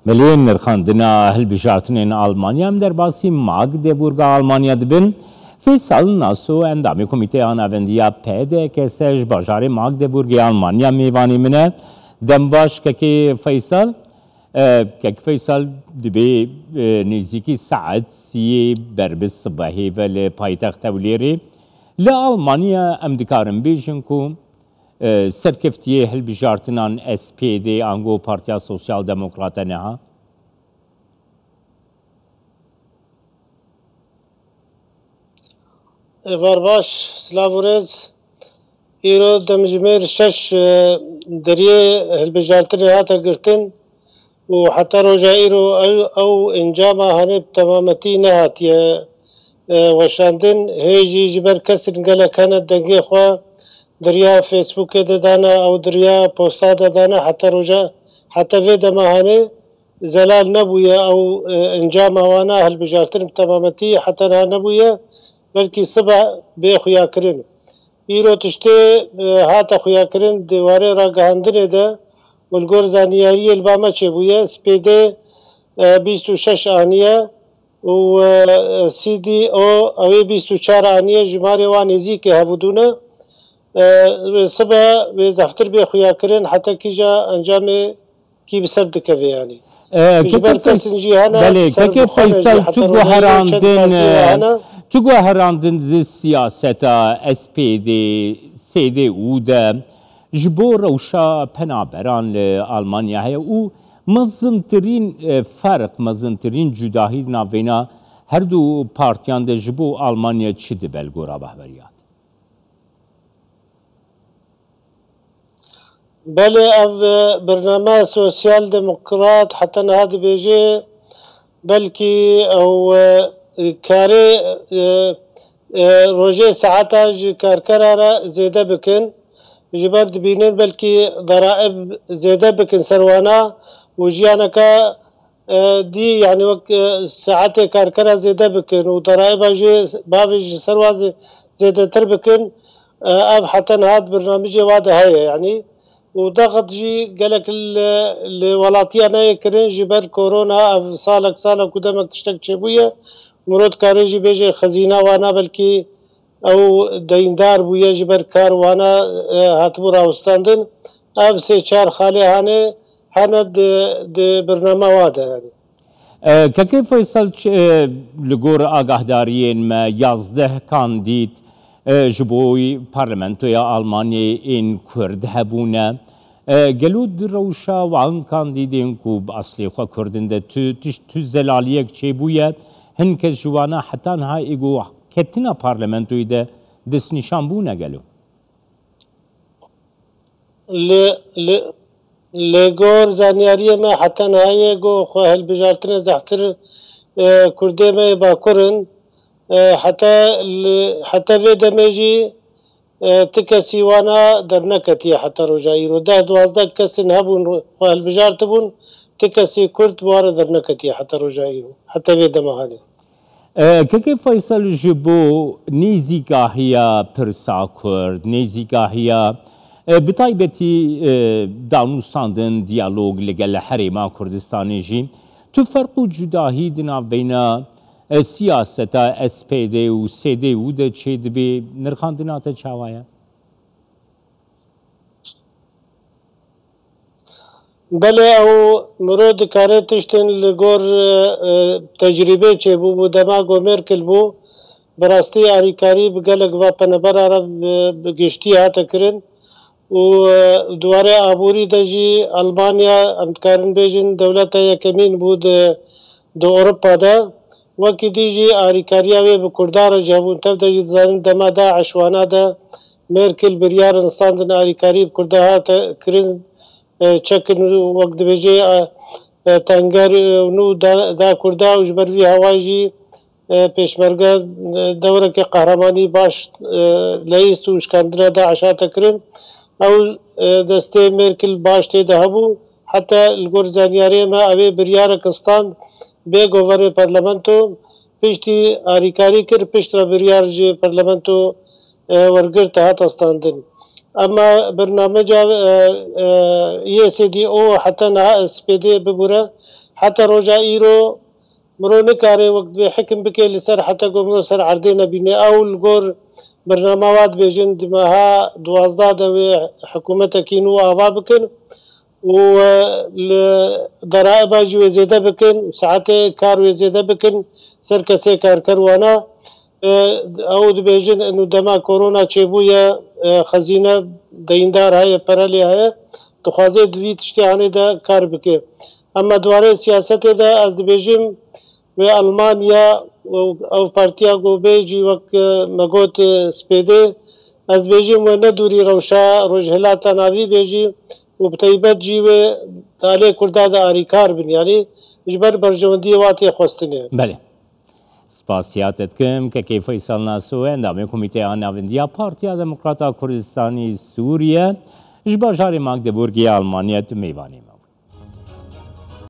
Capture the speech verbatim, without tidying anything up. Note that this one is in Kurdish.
Belê, nirxandina hilbijartinên Almanya, em derbasî Magdeburga Almanya dibin. Feysal Naso, endamê Komîteya Navendiya P D K S ji bajarê Magdeburgê Almanya mêvanê min e. Dem baş, kekê Feysal. E, kek Feysal, dibê, e, nêzîkî saet siyê ber bi sibehê ve li paytext Hewlêrê. Li Almanya em dikarin bêjin ku e, serkeftiyê hilbijartinan S P D ango Partiya Sosyal Demokrat e niha? Êvar baş, silav û rêz. Îro demjimêr şeş, e, deriyê hilbijartinê hate girtin. û heta roja îro ew, ew encama hanê bi temametî nehatiye, e, weşandin. Hê jî ji ber kesên gelek hene dengê xwe di riya Facebookê de dane, ew di riya posta de dane, heta roja, heta vê dema hanê zelal nebûye ew, e, encama wana hilbijartin bi temametî heta niha nebûye, belkî sibe bê xuyakirin. Îro tiştê, e, hate xuyakirin di warê ragihandinê de û li gor zanyariyê li ba me çêbûye, S P D, e, bîst û şeş aniye û, e, C D O ew ê bîst û çar aniye, jimarê wan nêzîkê hevûdû ne. E, wê sibe wê zehftir bê xuyakirin heta kîja encamê kî bi ser dikeve yanî. E, Ji ber kekê Feys-, kesên jî hene, belê, ser kekê bi xwe ne jî Feysel, heta tu roja îro çend guherandin, partiya e, hene. Tu guherandin di siyaseta S P D, S D U de ji bo rewşa penaberan li Almanya heye û mezintirîn, e, ferq, mezintirîn cudahî di navbeyna her du partiyan de ji bo Almanya çi dibe li gora rehberiya te? Belê, ev, e, birname sosyal demokrat heta niha dibêje, belkî ew, e, karê, e, e, rojê saeta ji karkera re zêde bikin. Ji ber dibînin belkî deraib zêde bikin ser wana û jiyaneke e, dî, yanî wek, e, saetê karkera zêde bikin û deraiba jê bavê ji ser wa zê-, zêdetir bikin, e, ev heta niha di birnamijê wa de heye, yanî û daxit jî gelek li, li welatiya neyê kirin ji ber korona, ev salek, salek û demek tiştek çêbûye, mirov dikare jî bêje xezîna wana belkî ew deyndar bûye ji ber kar wana, e, hatibû rawestandin. Ev sê çar xalê hane, hene di, di birname wa de, yanî. E, Kekê Feysel, ç-, e, li gor agahdariyên me, yazdeh kandîd, e, ji bo parlamentoya Almanyayê ên Kurd hebûne. E, gelo di rewşa wan kandîdên ku bi eslê xwe Kurd in de tu, tu, tu zelaliyek çêbûye, hin kes ji wana heta niha ê ku ketina parlamentoyê de destnîşan bûne gelo? Li, li, li gor zanyariyê me heta nihayê ku xwe hilbijartine zehtir, e, Kurdê me yê Bakur in. E, heta li, heta vê demê jî, e, ti kesî wana derneketiye heta roja îro. Deh duwazdeh kesên hebûn xwe hilbijartibûn, ti kesî Kurd bi wan re derneketiye heta roja îro. Heta vê dema hanê. E, Kekê Feysel, ji bo nêzîkahiya pirsa Kurd, nêzîkahiya, e, bi taybetî, e, danûstandin, diyalog li gel Herêma Kurdistanê jî, tu ferq û cudahî di navbeyna, e, siyaseta S P D û S D U de çêdibê, nirxandina te çawa ye? Belê, ew mirov dikare tiştên li gor, e, e, tecrîbê çêbûbû. Dema ku Merkel bû, bi rastî alîkarî bi gelek va penebera re bi, bi giştî hate kirin û, e, di warê aborî de jî Almanya, em dikarin bêjin, dewleta yekemîn bû di, di Ewropa de. Wekî dî jî alîkariya wê bi Kurdan re ji hebûn tev de jî dizanin dema DAIŞ wana de Merkel biryar in standin alîkarî bi Kurda hate kirin, e, çekin wek dibêje, e, e, tenger, e, nû da, da Kurda û ji ber vî hawayê jî, e, pêşmerge, e, dewreke qehremanî baş, e, leyîst û şikandina DAIŞ hate kirin. Ew, e, destê Merkel baş tê de hebû. Heta li gor zanyariyê me ew ê biryarek stand bê goverê parlamento piştî alîkarî kir, piştre biryar ji parlamento, e, wergirt hata standin. Ema bernameca, e, e, Y S D O heta niha S P D bibûre, Heta roja îro miro nikare wek divê hikim bike li ser heta ku miro ser erdê nebîne. Ew li gor bernama wa dibêjin di meha duwazdeh de wê hikûmetekî nû ava bikin û e, li deraiba jî wê zêde bikin, saetê kar wê zêde bikin ser kesê karker wana. E, Ew dibêjin inu dema korona çêbûye, e, xezîne deyîndar heye, pere lê heye, dixwaze di vî tiştê hanê de kar bike. Ema di warê siyasetê de ez dibêjim wê Almanya û ew partiya ku bê jî wek, e, me got, e, S P D, ez dibêjim wê ne dûrî rewşa Rojhilata Navî bê jî û bi teybet jî wê di alê Kurda de arîkar bin. Yanî ji ber berjewendiyê wa tê xwestinê. Belê. Spasiya te dikim, Kekê Feysal Naso, endamê Komîteya Navindiya Partiya Demokrata Kurdistanî Sûriye, ji bajarê Magdeburgê ya Almanya tu mêvanê me.